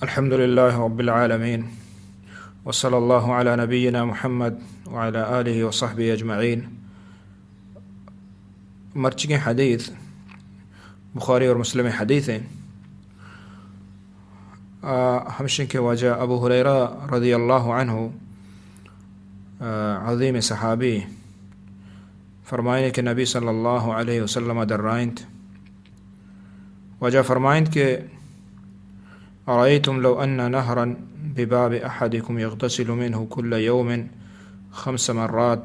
الحمد لله رب العالمين، وصلى الله على نبينا محمد وعلى آله وصحبه أجمعين. مرچگیں حدیث بخاری اور مسلم حدیث ہیں۔ آ، ہمشن کہ واجہ ابو ہریرہ رضی اللہ عنہ، آ، عظیم صحابی، فرمائنے کہ نبی صلی اللہ علیہ وسلم درائنت۔ واجہ فرمائنت کہ أرأيتم لو أن نهرا بباب أحدكم يغتسل منه كل يوم خمس مرات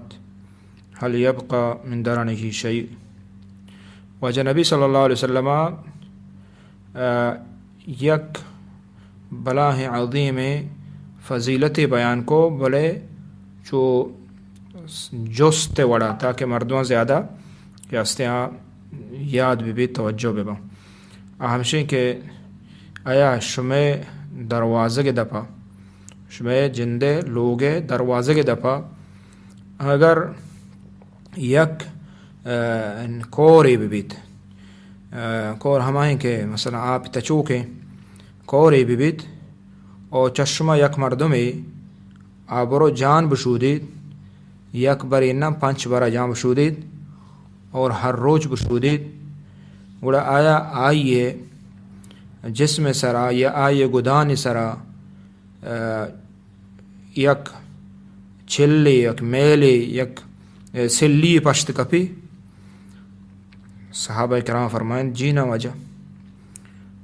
هل يبقى من درنه شيء؟ واجہ نبی صلی اللہ علیہ وسلم، آ، یک بلاہیں عظیمیں فضیلتے بیان کو، بلے چو جست وڑا، تاکہ مردماں زیادہ کہ ہستیں آ یاد بہ بیت، توجہ بہ باں۔ آ ہمشیں کہ آیا شمئے دروازگ دپا، شمئے جندے لوگے دروازگ دپا اگر یک، آ، کورے بہ بیت، آ، کور ہمائیں کہ مثلاً آپ تچوکیں کورے بہ بیت، او چہ شما یک مردمے آ برو جان بشودیت، یک برے نہ پنچ برا جان بشودیت اور ہر روچ بشودیت، گڑا آیا آئیے جسم سرا یا آئیے گدانی سرا، آ، یک چلے، یک میلے، یک، آ، سلی پشت کپی؟ صحابہ کرام فرمائنت، جی نہ واجہ۔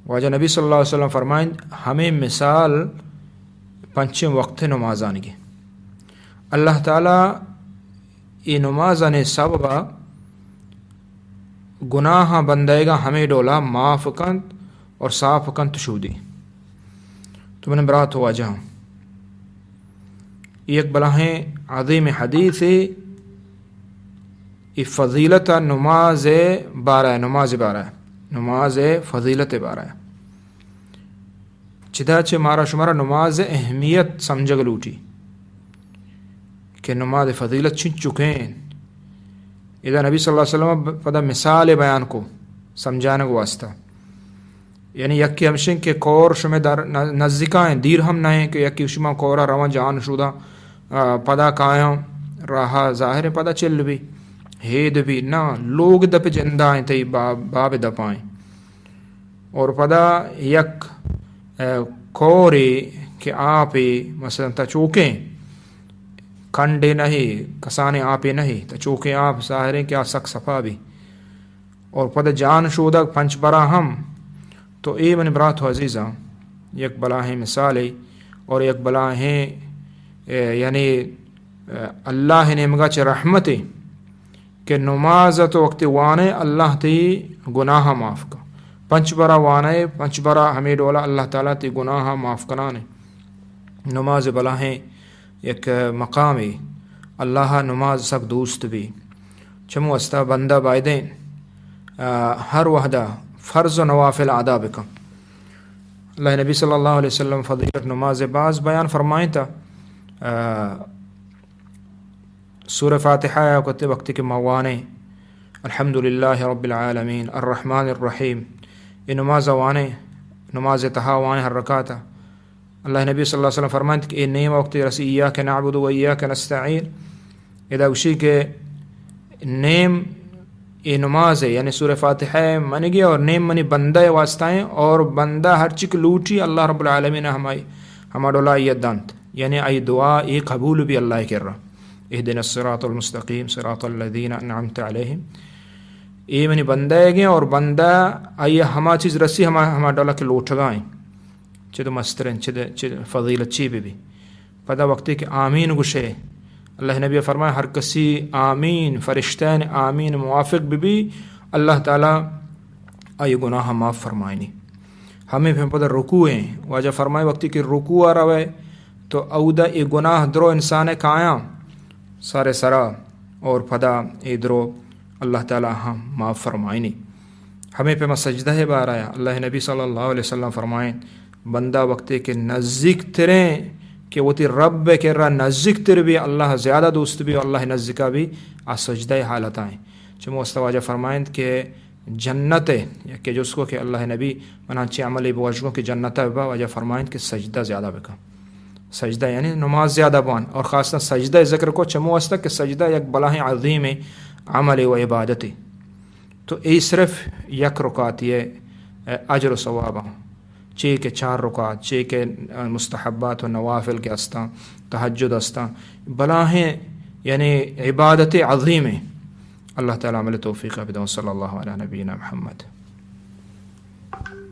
واجہ نبی صلی اللہ علیہ وسلم فرمائنت، ہمے مثال پنچیں وقت نمازانگی۔ اللہ تعالی اے نمازانی سببا گناہاں بندیگا ہمے ڈولا معاف کنت اور صاف کنت شودی۔ تو من برات واجہ، یک بلاہیں عظیم حدیثے، اے فضیلت نماز بارہ، نماز بارہ، نماز فضیلت بارہ۔ چدا چہ مارا شمارا نماز اہمیت سمجھگ لوٹی کہ نماز فضیلت چنچکیں۔ ادا نبی صلی اللہ علیہ وسلم پدا مثال بیان کو سمجھانگ واسطہ۔ یعنی یکی ہمشن کہ کور شمے در ن-، نزدیکائیں، دیر ہم نہ ہیں کہ یکی شما کورا رواں جان شودا، آ، پدا کایاں راہ ظاہر ہے پدا چل بھی، ہید بھی، نہ لوگ دپ جندا ہیں تئی باب، باب دپائیں۔ اور پدا یک، آ، کورے کہ آپے مثلاً تچوکیں کنڈے نہیں، کسانے آپے نہیں، تچوکیں آپ ظاہر ہیں کہ آ سک صفا بھی۔ اور پدا جان شودگ پنچ برا ہم، تو اے منی برات و عزیزاں، یک بلاہیں مثالے اور یک بلاہیں، اے، یعنی، اے، اللہ نیمگا چہ رحمتے کہ نماز تو وقت وانے اللہ تی گناہ معاف کا۔ پنچ برا وانے، پنچ برا ہمے ڈولا اللہ تعالی تی گناہ معاف کنانے۔ نماز بلاہیں یک مقامے، اللہ نماز سک دوست بی۔ چمو واسطہ بندہ بایدیں، آ، ہر وہدا فرض و نوافل ادا بکن۔ اللہ نبی صلی اللہ علیہ وسلم فضیلت نماز باز بیان فرمائیں تا، آ، سورہ فاتحہ یا کتے وقتی کہ موانے، الحمدللہ رب العالمین، الرحمن الرحیم، اے نماز وانے، نماز تہا وانے ہر رکعتا۔ اللہ نبی صلی اللہ علیہ وسلم فرمائنت کہ اے نیم وقت رسی، ایاک نعبد و ایاک نستعین۔ ادا گوشی کہ نیم اے نماز ہے، یعنی سورہ فاتحہ منگی اور نیم منی بندہ واسطہ ہیں، اور بندہ ہر چک لوٹی اللہ رب العالمین ہمائی، ہما ڈولا آئی دانت، یعنی آئی دعا اے قبول بھی اللہ کر رہا۔ اهدنا الصراط المستقيم صراط الذين أنعمت عليهم۔ اے منی بندہ گیں اور بندہ آئی ہما چیز رسی ہما، ہما ڈولا کے لوٹگائیں۔ چد مستریں، چد، چد فضیلت چی بی بی۔ پدا وقتی کہ آمین گوشے، اللہ نبی فرمائے، ہر کسی آمین، فرشتین آمین موافق بی بی، اللہ تعالی آئی گناہ معاف فرمائنی۔ ہمیں پہ پدا رکوع ہیں، واجہ فرمائے وقتی کہ رکوع روے تو اودا اے گناہ درو انسان کایاں سارے سرا اور پدا اے درو اللہ تعالی ہم معاف فرمائنی۔ ہمیں پہ ما سجدہ بارہ آیا، اللہ نبی صلی اللہ علیہ وسلم فرمائیں، بندہ وقتے کہ نزدیک تریں کہ وتی رب کرا نزدیک تر بھی، اللہ زیادہ دوست بھی، اللہ نزدیکا بھی، آ سجدہ حالت آئیں۔ چمو است واجہ فرمائیں کہ جنت ءَ، یکے جست کو کہ اللہ نبی، من انچیں عملے بوش گوں کہ جنت ءَ ببا؟ واجہ فرمائنت کہ سجدہ زیادہ بکن۔ سجدہ یعنی نماز زیادہ بوان، اور خاصتاً سجدہ ذکر کو چمو واسطہ کہ سجدہ یک بلاہیں عظیمیں عملے و عبادتے۔ تو اے صرف یک رکعتی ءِ اجر و ثواب اں۔ چے کہ چار رکعت، چے کہ مستحبات و نوافل کہ استاں، تہجد استاں، بلاہیں یعنی عبادت عظیمیں۔ اللہ تعالی عمل توفیق بدن۔ صلی اللہ علی نبینا محمد۔